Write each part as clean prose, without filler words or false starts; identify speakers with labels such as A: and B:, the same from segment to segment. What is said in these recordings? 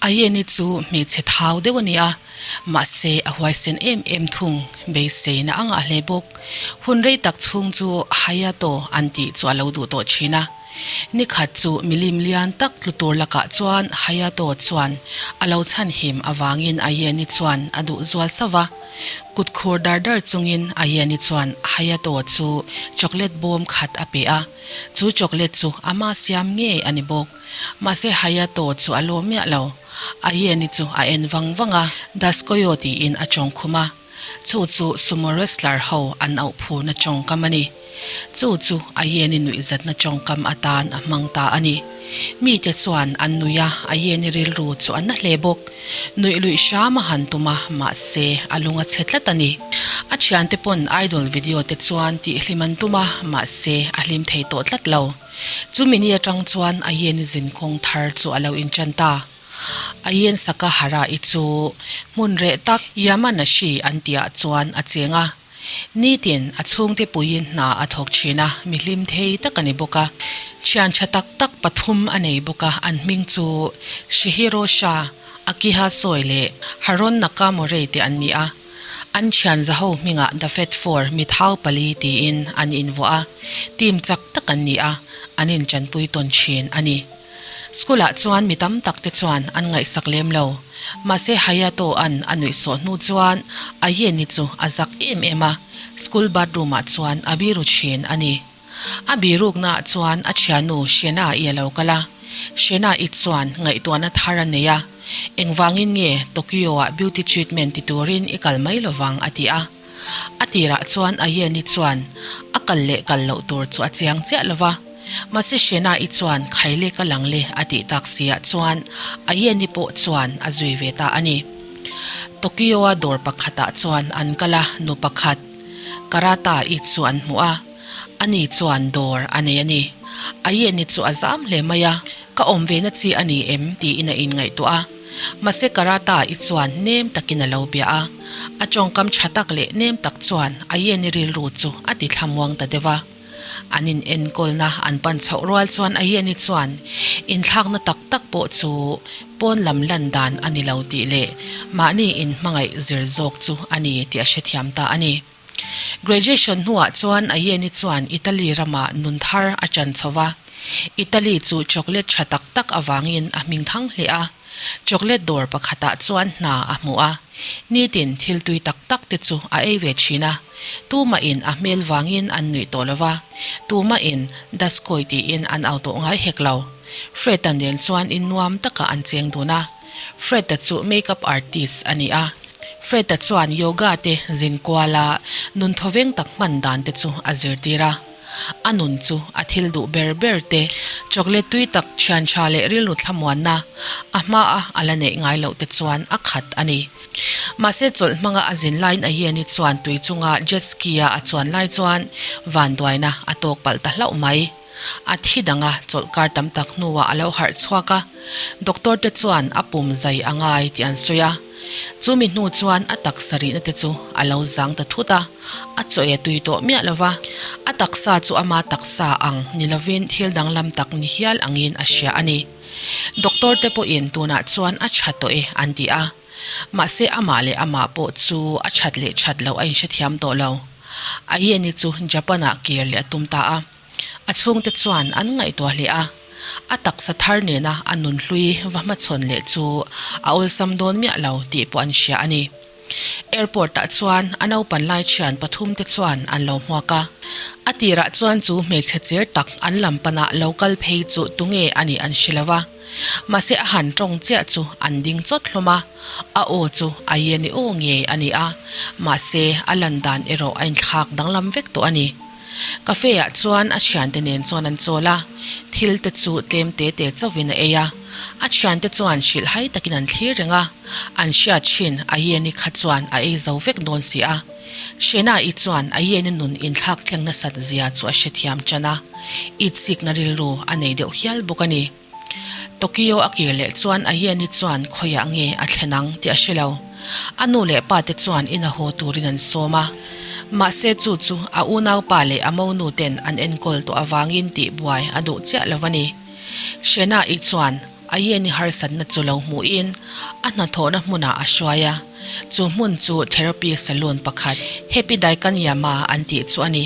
A: Ayeni chu hmeichhe thau deuh a ni a, mahse a huaisen em em thung, beiseina a ngah hle bawk. Hun rei tak chhung chu Hayato an tih chu a lo duh tawh thin a. Ni khat chu milim lian tak tlu tur lakah chuan Hayato chuan a lo chhanhim avangin Ayeni chuan a duh zual sauh va. Kut khur dar dar chungin Ayeni chuan Hayato chu chocolate bawm khat a pe a, chu chocolate chu ama siam ngei a ni bawk. Mahse Hayato chu a lawm miah lo. Ayeni chu a en vang vang a, Daskoyo tiin a tawngkhum a. Chu chu sumo wrestler ho an auh phurna tawngkam a ni. Chu chu Ayeni nuihzatna tawngkam atan a hmang ta a ni. Mite chuan an nui a, Ayeni rilru chu a na hle bawk. Nuih luih hram a han tum a, mahse a lung a chhe tlat a ni. A thiante pawn idol video te chuan tihhlim an tum a, mahse a hlim thei tawh tlat lo. Chumi ni atang chuan Ayeni zinkawng thar chu a lo intan ta. Ayen Sakahara-i chu hmun reh tak Yamanashi an tihah chuan a cheng a. Nitin a chhungte puiin hna a thawk thin a, mi hlim thei tak a ni bawk a. Thian tha tak tak pathum a nei bawk a, an hming chu Shihiro Sha, Akiha Soi leh Haron Nakamorei te an ni a. An thian zaho hmingah The Fat Four, Mithau Pali tiin an invuah a, team chak tak an ni a, an intanpui tawn thin a ni. School ah chuan mi tam tak te chuan an ngaihsak lem lo. Mahse Hayato an a nuih sawh hnu chuan Ayeni chu a zak em em a, school bathroom ah chuan a biru thin a ni. A birukna ah chuan a thiannu Shena i a lo kal a, Shena i chuan ngaihtuahna thar a nei a, Engvangin nge Tokyo ah beauty treatment ti turin i kal mai lovang a ti a. A tirah chuan Ayeni chuan a kal leh kal loh tur chu a chiang chiah lo va. Mahse Shena-i chuan Khaile ka lang le a tih tak siah chuan Ayeni pawh chuan a zui ve ta a ni. Tokyo-a dawr pakhatah chuan an kal a, nu pakhat Karata-i chu an hmuh a, ani chuan dawr a nei a ni. Ayeni chu a zam hle mai a, Ka awm ve na chi a ni em? tiin a inngaihtuah a. Mahse Karata-i chuan nem takin a lo bia a, a tawngkam tha tak leh nem tak chuan Ayeni rilru chu a ti thlamuang ta deuh a. An in enkawlna an pan chhoh rual chuan Ayeni chuan inthlakna tak tak pawh chu pawn lam lan dan a ni lo tih leh mahni in hmangaih zir zawk chu a ni tih a hrethiam ta a ni. Graduation hnuah chuan Ayeni chuan Italy ramah nun thar a chan chho va. Italy chu chocolate tha tak tak avangin a hming thang hle a. Chocolate dawr pakhatah chuan hna a hmu a, nitin thil tui tak tak te chu a ei ve thin a. Tumahin a hmel vangin an nuih tawh lo va, tumahin Daskoi tiin an au tawh ngai hek lo. Fred-a nen chuan in nuam takah an cheng dun a. Fred-a chu make-up artist a ni a. Fred-a chuan yoga te zin kual a, nun thawveng tak hman dan te chu a zirtir a. A nun chu a thil duh ber ber te, chocolate tui tak thian tha leh rilru thlamuanna a hmaa a la neih ngai loh te chuan a khat a ni. Mahse chawlh hmanga a zin laiin Ayeni chuan tui chunga jet ski-a a chuan lai chuan vanduaina a tawk palh ta hlauh mai. A thi dang a, chawlh kar tam tak hnuah a lo harh chhuak a, doctor te chuan a pum zai a ngai tih an sawi a. Chumi hnu chuan a taksa rihna te chu a lo zang ta thut a, a chaw e tui tawh miah lo va, a taksa chu ama taksa ang ni lovin thil danglam tak ni hial angin a hria a ni. Doctor te pawhin tunah chuan a tha tawh e an ti a, mahse amah leh amah pawh chu a that leh that loh a inhrethiam tawh lo. Ayeni chu Japan-ah kir leh a tum ta a. A chhungte chuan an ngaihtuah hle a, a taksa thar nena a nunhlui va hmachhawn leh chu a awlsam dawn miah lo tih pawh an hria a ni. Airport ah chuan a naupan lai thian pathum te chuan an lo hmuak a. A tirah chuan chu hmeichhe cher tak an lam panah lo kal phei chu tunge a nih an hre lo va. Mahse a han tawng chiah chu an ding chawt hlawm a, a aw chu a Yeni aw ngei a ni a, mahse a lan dan erawh a inthlak danglam vek tawh a ni. Cafe ah chuan a thiante nen chuan an chawl a, thil te chu tlem te te chauhin a ei a. A thiante chuan hrilh hai takin an thlir reng a, an hriat thin Ayeni kha chuan a ei zo vek dawn si a. Shena-i chuan Ayeni nun inthlak thleng nasat zia chu a hrethiam tan a, itsikna rilru a nei deuh hial bawk a ni. Tokyo a kir leh chuan Ayeni chuan khawiah nge a thlen ang tih a hre lo. A nu leh pa te chuan ina haw turin an sawm a. Mahse chu chu a unaupa leh a monu ten an enkawl tawh avangin tihbuai a duh chiah lo a ni. Shena-i chuan. Ayeni harsatna chu lo hmuhin a hnathawhna hmunah a hruai a, chu hmun chu therapy salon pakhat Happy Daikanyama an tih chu a ni.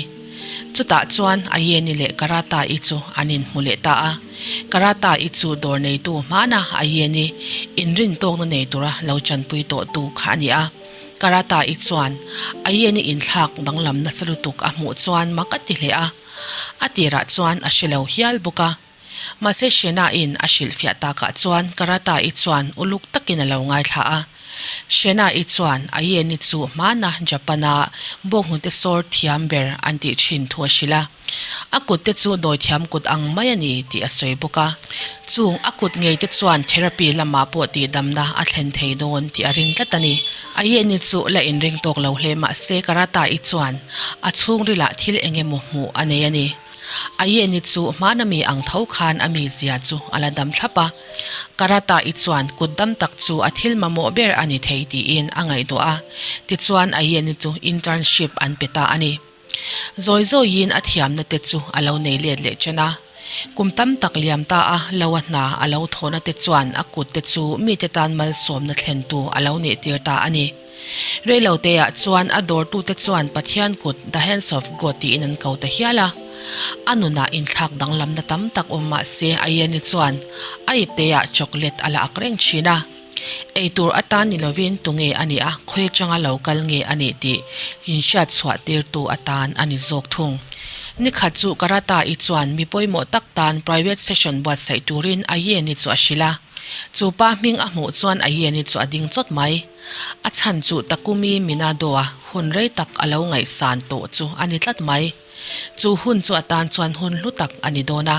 A: Chutah chuan Ayeni leh Karata-i chu an inhmu leh ta a, Karata-i chu dawr neitu hmana Ayeni inrintawkna nei tura lo chanpui tawhtu kha a ni a. Karata-i chuan Ayeni inthlak danglam nasa lutuk a hmuh chuan mak a ti hle a, a tirah chuan a hre lo hial bawk a. Mahse Shena-in a hrilhfiah takah chuan Karata-i chuan uluk takin a lo ngaithla a. Shena-i chuan Ayeni chu hmana Japan-a bawnghnute sawr thiam ber an tih thin thu a hrilh a. A kut te chu dawithiam kut ang mai a ni tih a sawi bawk a. Chung a kut ngei te chuan therapy lamah pawh tihdamna a thlen thei dawn tih a ring tlat a ni. Ayeni chu la inring tawk lo hle mahse Karata-i chuan a chhungrilah thil eng emaw hmuh a nei a ni. Ayeni chu hmana mi ang tho khan a mizia chu a la dam thlap a. Karata-i chuan kut dam tak chu a thil mamawh ber a ni thei tiin a ngaihtuah a. Tichuan Ayeni chu internship an pe ta a ni. Zawi zawiin a thiamna te chu a lo nei let leh chen a. Kum tam tak liam ta a lo a hna a lo thawhna te chuan a kut te chu mite tan malsawmna thlentu a lo nih tir ta a ni. Reiloteah chuan a dawrtute chuan Pathian kut, The Hands of God, tiin an ko ta hial a. A nunah inthlak danglamna tam tak awm mah se Ayeni chuan a ipteah chocolate a la ak reng thin a. Ei tur atan ni lovin tunge a nih a, khawi atanga lo kal nge a nih tih inhriat chhuah tirtu atan a ni zawk thung. Nikhat chu Karata-i chuan mi pawimawh tak tan private session buatsaih turin Ayeni chu a hrilh a. Chu pa hming a hmuh chuan Ayeni chu a ding chawt mai. A chhan chu Takumi Minado-a hun rei tak a lo ngaihsan tawh chu a ni tlat mai. Chu hun chu atan chuan hun hlu tak a ni dawn a,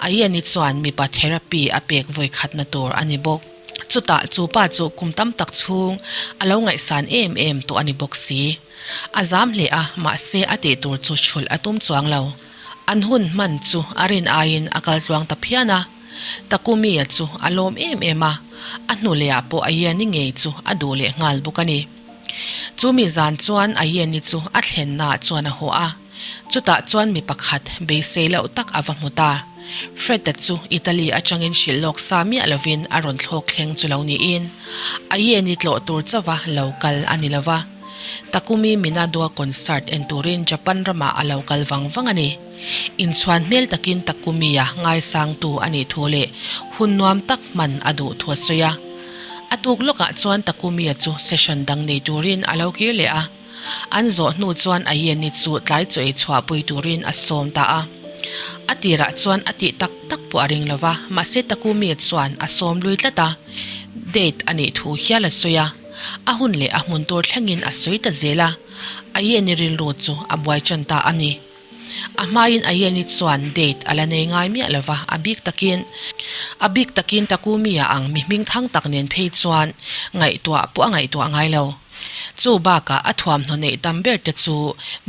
A: Ayeni chuan mipa therapy a pek vawi khatna tur a ni bawk. Chutah chu pa chu kum tam tak chhung a lo ngaihsan em em tawh a ni bawk si. A zam hle a, mahse a tih tur chu chhulh a tum chuang lo. An hun hman chu a rin aiin a kal tluang ta phian a. Takumi-a chu a lawm em em a, a hnu lehah pawh Ayeni ngei chu a duh leh nghal bawk a ni. Chumi zan chuan Ayeni chu a thlennaah chuan a haw a, chutah chuan mi pakhat beisei loh tak a va hmu ta. Fred-a chu Italy atangin hrilh lawk sa miah lovin a rawn thlawk thleng chu lo niin Ayeni tlawh tur chauva lo kal a ni lo va. Takumi Minadoa concert en turin Japan ramah a lo kal vang vang a ni. Inchhuan hmel takin Takumi-a ngaisangtu a nih thu leh hun nuam tak hman a duh thu a sawi a. A tuk lawkah chuan Takumi-a chu session dang nei turin a lo kir leh a. An zawh hnu chuan Ayeni chu tlai chaw ei chhuahpui turin a sawm ta a. A tirah chuan a tih tak tak pawh a ring lo va, mahse Takumi-a chuan a sawm lui tlat a. Date a nih thu hial a sawi a. A hun leh a hmun tur thlengin a sawi ta zel a. Ayeni rilru chu a buai tan ta a ni. A hmain Ayeni chuan date a la nei ngai miah lo va, a bik takin a bik takin Takumi-a ang mi hming thang tak nen phei chuan ngaihtuah pawh a ngaihtuah ngai lo. Chu bakah a thuamhnaw neih tam ber te chu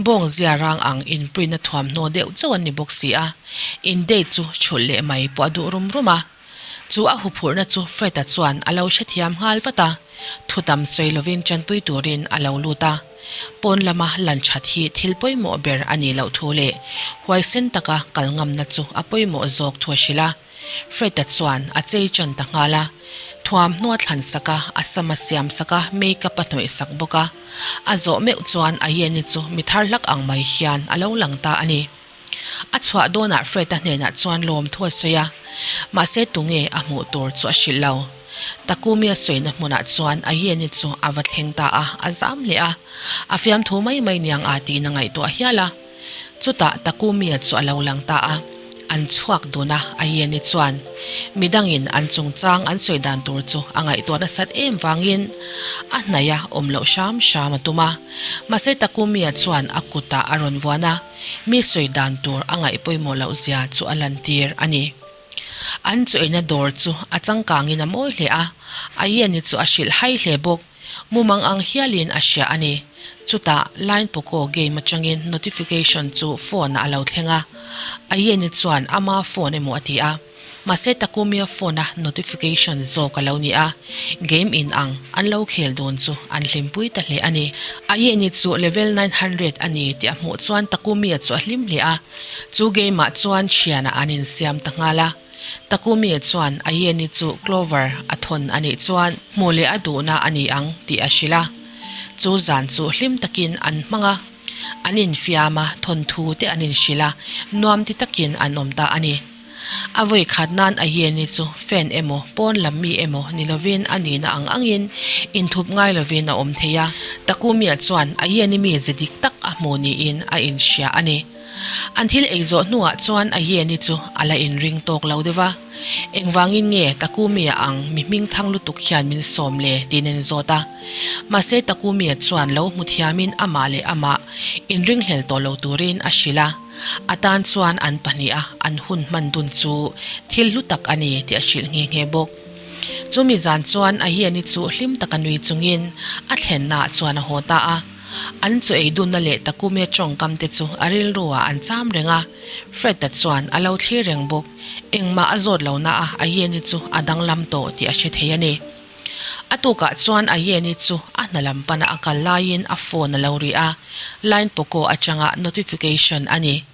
A: bawng zia rang ang inprint-na thuamhnaw deuh chauh an ni bawk si a, in date chu chhulh leh mai pawh a duh rum rum a. Chu a huphurhna chu Fred-a chuan a lo hrethiam nghal vat a, thutam sawi lovin tanpui turin a lo lut a. Pawn lama lan that hi thil pawimawh ber a nih loh thu leh huaisen taka kal ngamna chu a pawimawh zawk thu a hrilh a. Fred-a chuan a chei tan ta nghal a, thuamhnaw a thlan sak a, a sam a siam sak a, make-up a hnawih sak bawk a. A zawh meuh chuan Ayeni chu mi thar hlak ang mai hian a lo lang ta a ni. A chhuah dawnah Fred-a hnenah chuan lawmthu a sawi a, mahse tunge a hmuh tur chu a hrilh lo. Takumi a sawina hmunah chuan Ayeni chu a va thleng ta a, a zam hle a, a fiamthu mai mai niang a tiin a ngaihtuah hial a. Chutah Takumi-a chu a lo lang ta a, an chhuak dun a, Ayeni chuan midangin an chungchang an sawi dan tur chu a ngaihtuah nasat em vangin a hnaih a awm loh hram hram a tum a, mahse Takumi-a chuan a kutah a rawn vuan a. Mi sawi dan tur a ngaih pawimawh loh zia chu a lantir a ni. An chu eina dawr chu a changkangin a mawi hle a, Ayeni chu a hrilh hai hle bawk. Mumang ang hialin a hria a ni. Chutah Line Poco game atangin notification chu phone-ah a lo thleng a, Ayeni chuan ama phone emaw a ti a. Mahse Takumi-a phone-a notification zawk a lo ni a, game in ang an lo khel dun chu an hlimpui ta hle a ni. Ayeni chu level 900 a ni tih a hmuh chuan Takumi-a chu a hlim hle a, chu game-ah chuan thianah an insiam ta nghal a. Takumi-a chuan Ayeni chu Clover a thawn a nih chuan hmuh leh a duhna a ni ang tih a hrilh a. Chu zan chu hlim takin an hmang a, an infiam a, thawnthu te an inhrilh a, nuam ti takin an awm ta a ni. A vawi khat nan Ayeni chu fan emaw, pawn lam mi emaw ni lovin a nihna ang angin inthup ngai lovin a awm thei a. Takumi-a chuan Ayeni mi ze dik tak a hmu niin a inhria a ni. An thil ei zawh hnuah chuan Ayeni chu a la inring tawk lo deuh a. Engvangin nge Takumi-a ang mi hming thang lutuk hian min sawm le? tiin a inzawt a. Mahse Takumi-a chuan lo hmu thiamin amah leh amah inringhlel tawh lo turin a hrilh a. A tan chuan an pahniha an hun hman dun chu thil hlu tak a ni tih a hrilh nghe nghe bawk. Chumi zan chuan Ayeni chu hlim taka nui chungin a thlennaah chuan a haw ta a. An chu ei dunna leh Takumi-a tawngkam te chu a rilruah an cham reng a. Fred-a chuan a lo thlir reng bawk. Engmah a zawt lo na a, Ayeni chu a danglam tawh tih a hre thei a ni. A tukah chuan Ayeni chu a hna lam pana a kal laiin a phone a lo ri a, line Poco atanga notification a ni.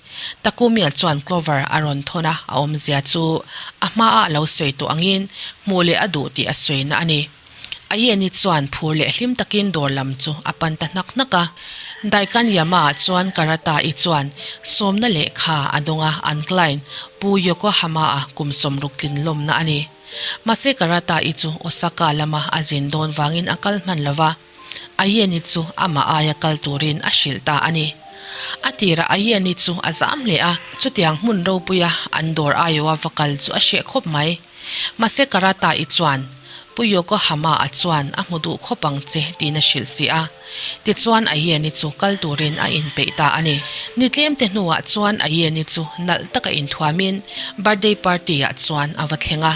A: Takumia chuan Clover a rawn thawn a, a awmzia chu a hmaah a lo sawi tawh angin hmuh leh a duh tih a sawina a ni. Ayeni chuan phur leh hlim takin dawr lam chu a pan ta hnak hnak a. Daikanyama-ah chuan Karata-i chuan sawmna lehkha a dawng a, an client Pu Yokohama-a kum 60 tlin lawmna a ni. Mahse Karata-i chu Osaka lama a zin dawn vangin a kal hman lo va, Ayeni chu amah aia kal turin a hrilh ta a ni. A tirah Ayeni chu a zam hle a, chutiang hmun ropuia an dawr aiawha va kal chu a hreh khawp mai. Mahse Karata-i chuan, Pu Yokohama-a chuan a hmu duh khawp ang che tiin a hrilh si a. Tichuan Ayeni chu kal turin a inpeih ta a ni. Ni tlemte hnuah chuan Ayeni chu nalh taka inthuamin birthday party-ah chuan a va thleng a.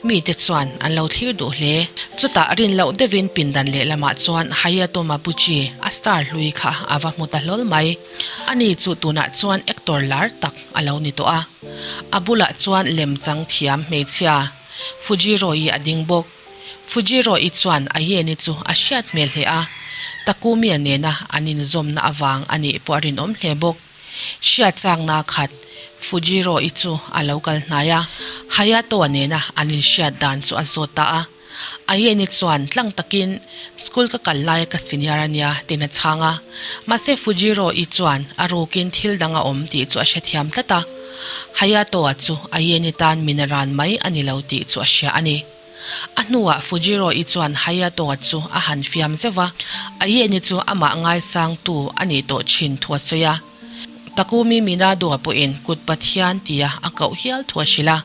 A: Mite chuan an lo thlir duh hle. Chutah rin loh deuhin pindan lehlamah chuan Hayato Mabuchi, a star hlui kha a va hmu ta hlawl mai. Ani chu tunah chuan actor lar tak a lo ni tawh a. A bulah chuan lemchang thiam hmeichhia Fujiro-i a ding bawk. Fujiro-i chuan Ayeni chu a hriat hmel hle a, Takumi-a nena an inzawmna avang a nih pawh a rinawm hle bawk. Hriat chakna khat Fujiro-i chu a lo kal hnai a, Hayato-a nena an inhriat dan chu a zawt ta a. Ayeni chuan tlang takin, School ka kal laia ka senior a nia, tiin a chhang a. Mahse Fujiro-i chuan a rukin thil dang a awm tih chu a hrethiam tlat a. Hayato-a chu Ayeni tan min a ran mai a ni lo tih chu a hria a ni. A hnuah Fujiro-i chuan Hayato-a chu a han fiam zeuh va, Ayeni chu amah ngaisangtu a nih tawh thin thu a sawi a. Takumi Minado-a pawhin kut Pathian tia a koh hial thu a hrilh a,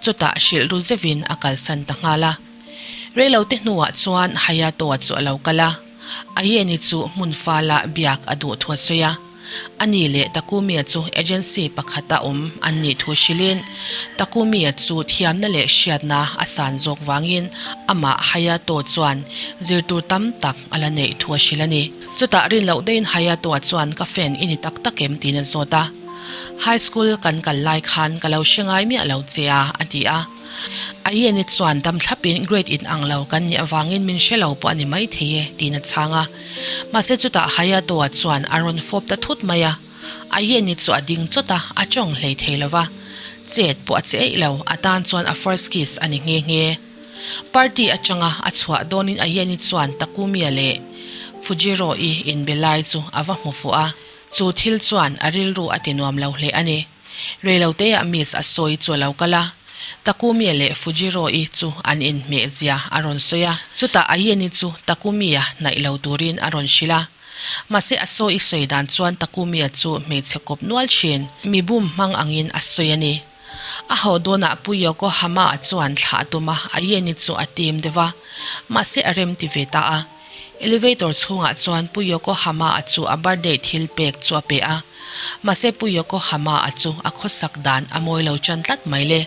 A: chutah hrilh ru zeuhin a kalsan ta nghal a. Reilote hnuah chuan Hayato-a chu a lo kal a, Ayeni chu hmun fala biak a duh thu a sawi a. Ani leh Takumi-a chu agency pakhata awm an nih thu hrilhin Takumi-a chu thiamna leh hriatna a san zawk vangin amah Hayato chuan zirtur tam tak a la neih thu a hrilh a ni. Chutah rin loh deuhin Hayato-a chuan ka fan i ni tak tak em tiin a zawt a. High school kan kal lai khan ka lo hre ngai miah lo che a, a ti a. Ayeni chuan dam thlapin grade in ang lo kan nih avangin min hre lo pawh a ni mai thei e tiin a chhang a. Mahse chutah Hayato-a chuan a rawn fawp ta thut mai a. Ayeni chu a ding chawt a, a tawng hlei thei lo va. Chet pawh a che eih lo, a tan chuan a first kiss a ni nghe nghe. Party atanga a chhuah dawnin Ayeni chuan Takumi-a leh Fujiro-i inbe lai chu a va hmu fuh a, chu thil chuan a rilru a ti nuam lo hle a ni. Reiloteah Miss a sawi chu a lo kal a, Takumi-a leh Fujiro-i chu an inhmeh zia a rawn sawi a, chutah Ayeni chu Takumi-a hnaih lo turin a rawn hrilh a. Mahse a sawi sawi dan chuan Takumi-a chu hmeichhe kawp nual thin, mi bum hmang angin a sawi a ni. A haw dawnah Pu Yokohama-a chuan thlah a tum a, Ayeni chu a tim deuh a, mahse a rem ti ve ta a. Elevator chhungah chuan Pu Yokohama-a chu a birthday thil pek chu a pe a. Mahse Pu Yokohama-a chu a khawsak dan a mawi lo chan tlat mai le.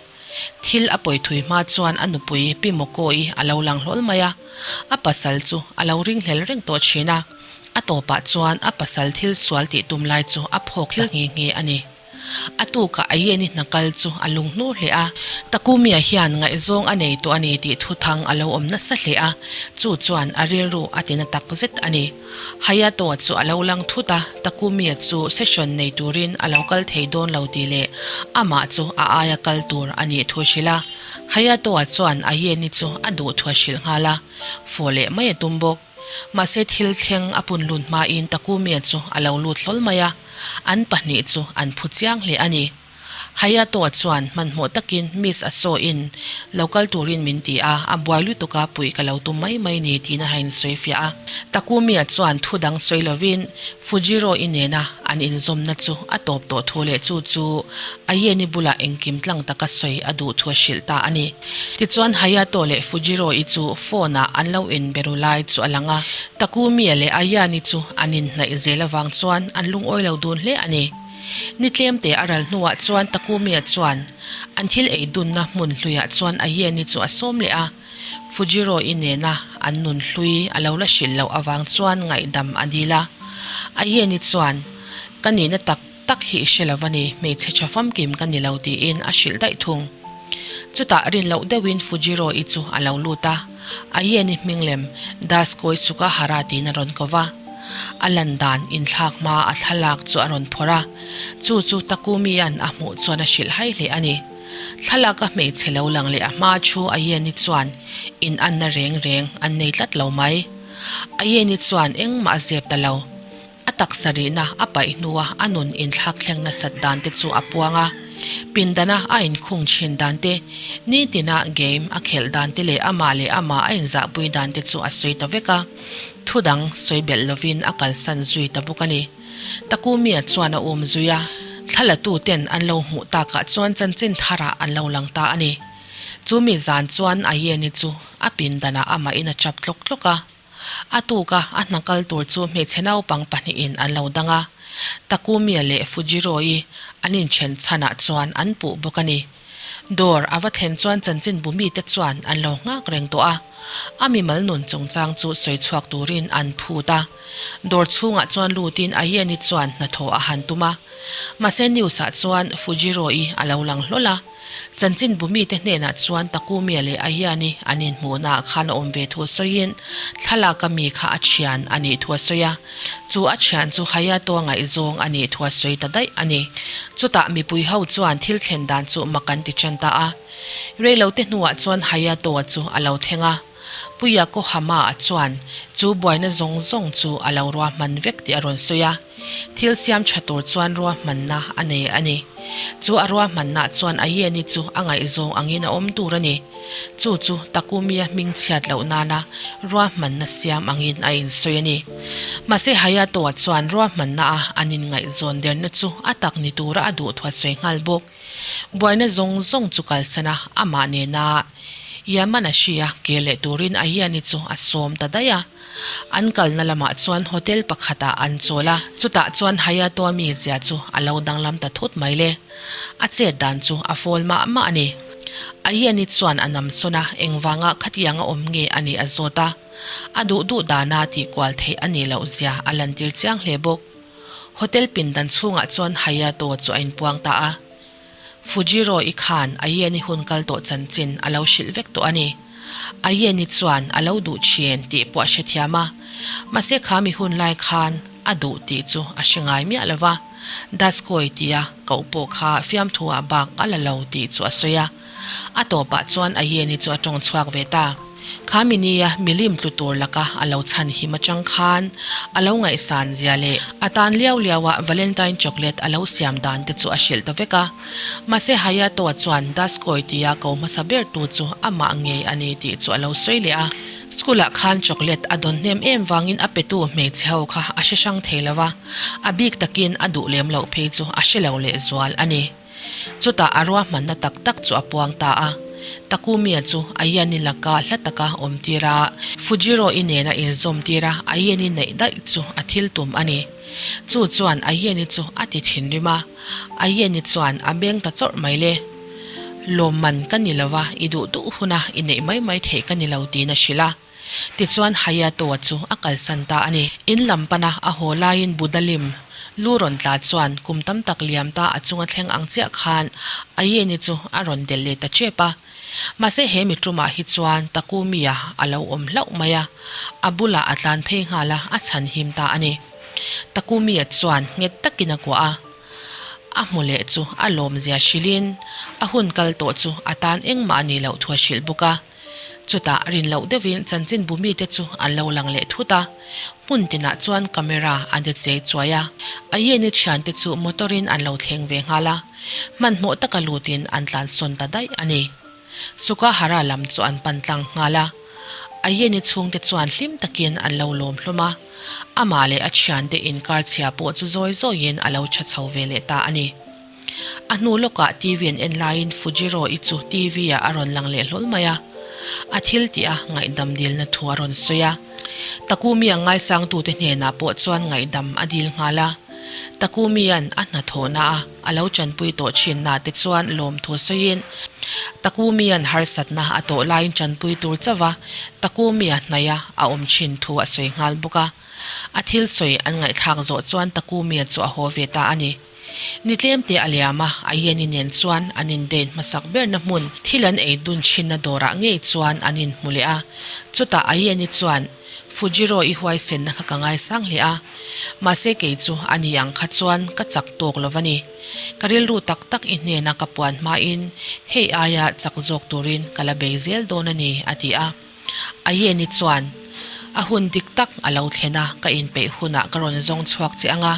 A: Thil a pawi thui hma chuan a nupui Pi Moko-i a lo lang hlawl mai a. A pasal chu a lo ringhlel reng tawh thin a. A tawpah chuan a pasal thil sual tih tum lai chu a phawk ta nghe nghe a ni. A tukah Ayeni hna kal chu a lunghnur hle a. Takumi-a hian ngaihzawng a nei tawh a ni tih thuthang a lo awm nasa hle a, chu chuan a rilru a ti na tak zet a ni. Hayato-a chu a lo lang thut a, Takumi-a chu session nei turin a lo kal thei dawn lo tih leh amah chu a aia kal tur a nih thu a hrilh a. Hayato-a chuan Ayeni chu a duh thu a hrilh nghal a, fawh leh mai a tum bawk. Mahse thil thleng a pun lut hmain Takumi-a chu a lo lut hlawl mai a, an pahnih chu an phu chiang hle a ni. Hayato-a chuan hmanhmawh takin Miss Asaw-in lo kal turin min ti a, a buai lutuk a puih ka lo tum mai mai ni tiin a hain sawi fiah a. Takumi-a chuan thu dang sawi lovin Fujiro-i nena an inzawmna chu a tawp tawh thu leh chu chu Ayeni bulah engkim tlang taka sawi a duh thu a hrilh ta a ni. Tichuan Hayato leh Fujiro-i chu phone-ah an lo inbe ru lai chu a lang a, Takumi-a leh Ayani chu an inhnaih zel avang chuan an lungawi lo dun hle a ni. Ni tlemte a ral hnuah chuan Takumi-a chuan an thil ei dunna hmun hluiah chuan Ayeni chu a sawm leh a, Fujiro-i nena an nun hlui a lo la hrilh loh avang chuan ngaihdam a dil a. Ayeni chuan, Ka nihna tak tak hi i hre lo va ni, hmeichhe tha famkim ka ni lo tiin a hrilh daih thung. Chutah rin loh deuhin Fujiro-i chu a lo lut a, Ayeni hming lem Daskoi Sukahara tiin a rawn ko va. A lan dan inthlak hma a thlalak chu a rawn phawrh a, chu chu Takumi-a'n a hmuh chuan a hrilh hai hle a ni. Thlalaka hmeichhe lo lang leh a hma thu Ayeni chuan in anna reng reng an nei tlat lo mai. Ayeni chuan engmah a zep ta lo. A taksa rihna a paih hnua a nun inthlak thleng nasat dan te chu a puang a. Pindana a inkhung thin dan te, nitina game a khelh dan te leh amah leh amah a inzahpui dan te chu a sawi ta vek a. Thu dang sawi belh lovin a kalsan zui ta bawk a ni. Takumi-a chuan a um zui a, thlalatu ten an lo hmuh takah chuan chanchin tharah an lo lang ta a ni. Chu mi zan chuan Ayeni chu a pindanah amahin a chap tlawk tlawk a. A tuka a hna kal tur chu hmeichhe naupang pahnihin an lo dang a, Takumi-a leh Fujiro-i an inthen chhanah chuan an puh bawk a ni. Dawr a va thlen chuan chanchinbu mite chuan an lo nghak reng tawh a, a mimal nun chungchang chu sawi chhuak turin an phut a. Dawr chhungah chuan lutin Ayeni chuan hnathawh a han tum a, mahse news-ah chuan Fujiro-i a lo lang hlawl a. Chanchinbu mite hnenah chuan Takumia leh Ayani an inhmuhnaah khan a awm ve thu sawiin thlalaka mi kha a thian a nih thu a sawi a. Chu a thian chu Hayato ngaihzawng a nih thu a sawi ta daih a ni. Chutah mipui ho chuan thil thlen dan chu mak an ti tan ta a. Reilote hnuah chuan Hayato-a chu a lo thleng a. Puia Kohama-a chuan chu buaina zawng zawng chu a lo ruahman vek tih a rawn sawi a. Thil siam tha tur chuan ruahmanna a nei a ni. Chu a ruahmanna chuan Ayeni chu a ngaihzawng angin a awm tur a ni. Chu chu Takumi-a hming chhiat loh nana ruahmanna siam angin a insawi a ni. Mahse Hayato-a chuan ruahmanna a an inngaihzawn derna chu a tak ni tura a duh thu a sawi nghal bawk. Buaina zawng zawng chu kalsan a, amah nena Yamanashi-a kir leh turin Ayani chu a sawm ta daih a. An kalna lamah chuan hotel pakhatah an chawl a, chutah chuan Hayato-a mizia chu a lo danglam ta thut mai le. A chet dan chu a fawl mah mah a ni. Ayani chuan a namsawn a, engvanga khatianga awm nge a nih a zawt a. A duh duh dana tihkual theih a nih loh zia a lantir chiang hle bawk. Hotel pindan chhungah chuan Hayato chu a inpuang ta a. Fujiro i khan Ayeni hun kal tawh chanchin a lo hrilh vek tawh a ni. Ayeni chuan a lo duh thin tih pawh a hrethiam a, mahse kha mi hun lai khan a duh tih chu a hre ngai miah lo va, Daskoi tia koh pawh kha fiamthu ah bak a la lo tih chu a sawi a. A tawpah chuan Ayeni chu a tawng chhuak ve ta. Kha mi nia milim tlu tur laka a lo chhan him atang khan a lo ngaihsan zia leh a tan liau liau a Valentine chocolate a lo siam dan te chu a hrilh ta vek a. Mahse Hayato-a chuan Daskoi tia ko hmasa ber tu chu amah ngei a ni tih chu a lo sawi leh a. School-ah khan chocolate a dawn hnem em vangin a petu hmeichhe ho kha a hre hrang thei lo va, a bik takin a duh lem loh phei chu a hre lo lehzual a ni. Chutah a ruahmanna tak tak chu a puang ta a. Takumi-a chu Ayani laka hla taka awm tir a, Fujiro-i nena inzawm tir a Ayani neih daih chu a thil tum a ni. Chu chuan Ayani chu a ti thinrim a, Ayani chuan a beng ta chawrh mai le. Lawmman ka ni lo a, i duh duh huna i neih mai mai theih ka ni lo tiin a hrilh a. Tichuan Hayato-a chu a kalsan ta a ni. In lam pana a haw laiin Buddha lim. Lu rawn tla chuan kum tam tak liam ta a chunga thleng ang chiah khan Ayeni chu a rawn delh leh ta tep a. Mahse he mi tumah hi chuan Takumi-a a lo awm hlauh mai a, a bulah a tlan phei nghal a, a chhan him ta a ni. Takumi-a chuan nghet takin a kuah a, a hmu leh chu a lawmzia hrilhin a hun kal tawh chu a tan engmah a nih loh thu a hrilh bawk a. Chutah rin loh deuhin chanchinbu mite chu an lo lang leh thut a, hmun tinah chuan camera an ti chei chuai a. Ayeni thiante chu motor-in an lo thleng ve nghal a, hmanhmawh taka lutin an tlansawn ta daih a ni. Sukahara lam chu an pan tlang nghal a, Ayeni chhungte chuan hlim takin an lo lawm hlawm a, amah leh a thiante inkar chhia pawh chu zawi zawiin a lo tha chho ve leh ta a ni. A hnu lawkah TV an en laiin Fujiro-i chu TV-ah a rawn lang leh hlawl mai a, a thil tih a ngaihdam dilna thu a rawn sawi a. Takumi-a ngaisangtute hnenah pawh chuan ngaihdam a dil nghal a. Takumi-a'n a hnathawhna-a a lo tanpui tawh thinna te chuan lawmthu sawiin, Takumi-a'n harsatna a tawh laiin tanpui tur chauh a, Takumi-a hnaia a awm thin thu a sawi nghal bawk a. A thil sawi an ngaihthlak zawh chuan Takumi-a chu a haw ve ta a ni. Ni tlemte a liam a, Ayeni nen chuan an indate hmasak berna hmun thil an ei dun thinna dawrah ngei chuan an inhmu leh a. Chutah Ayeni chuan, Fujiro i huaisenna kha ka ngaisang hle a, mahse kei chu a ni ang kha chuan ka chak tawk lo va ni. Ka rilru tak tak i hnena ka puan hmain hei aia chak zawk turin ka la bei zel dawn a ni, a ti a. Ayeni chuan, A hun dik tak a lo thlen a, ka inpeih hunah ka rawn zawng chhuak che ang a,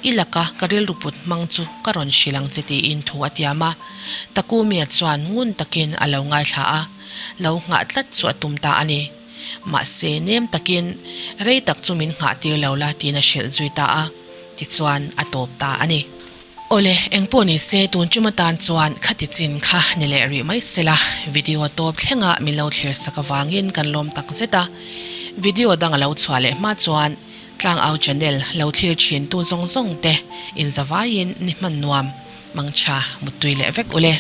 A: i laka ka rilru put hmang chu ka rawn hrilh ang che tiin thu a tiam a. Takumia chuan ngun takin a lo ngaithla a, lo nghah tlat chu a tum ta a ni. Mahse, nem takin rei tak chu min nghah tir lo la tiin a hrilh zui ta a, tichuan a tawp ta a ni. Awle, engpawh ni se tun tum atan chuan khati chin kha ni leh rih mai sela, video tawp thlenga min lo thlir sak avangin kan lawm tak zet a. Video dang a lo chhuah leh hma chuan Tlangau channel lo thlir thin tu zawng zawng te inzavaiin ni hman nuam, mangtha muttui leh vek ule.